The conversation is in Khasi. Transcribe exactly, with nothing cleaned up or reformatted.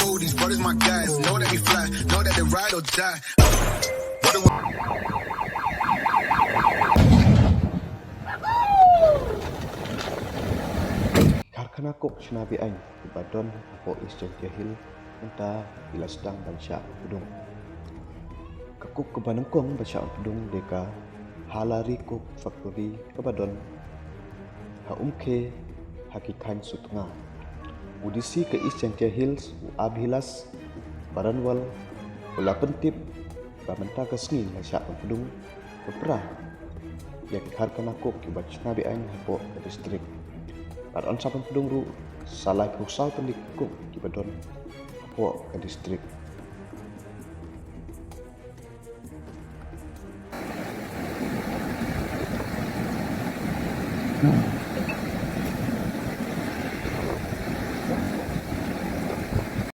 Oh, these brothers my guys, know that we fly, know that they ride or die. Karkhana Coke shna be-aiñ kaba don hapoh East Jaintia Hills mynta ki la sdang ban shah pdung. Ka Coke kaba nyngkong ban shah pdung dei ka Halari Coke Factory kaba don ha Umkhe ha ki thaiñ Sutnga. U D C ka East Jaintia Hills, u Abhilash Baranwal, u la pyntip ba mynta ka sngi la shah pdung ka pra ïa ki karkhana Coke kiba shna be-aiñ hapoh ka district. Bad yn sa pdung ruh sa laiphew saw tylli ki Coke kiba don hapoh ka district.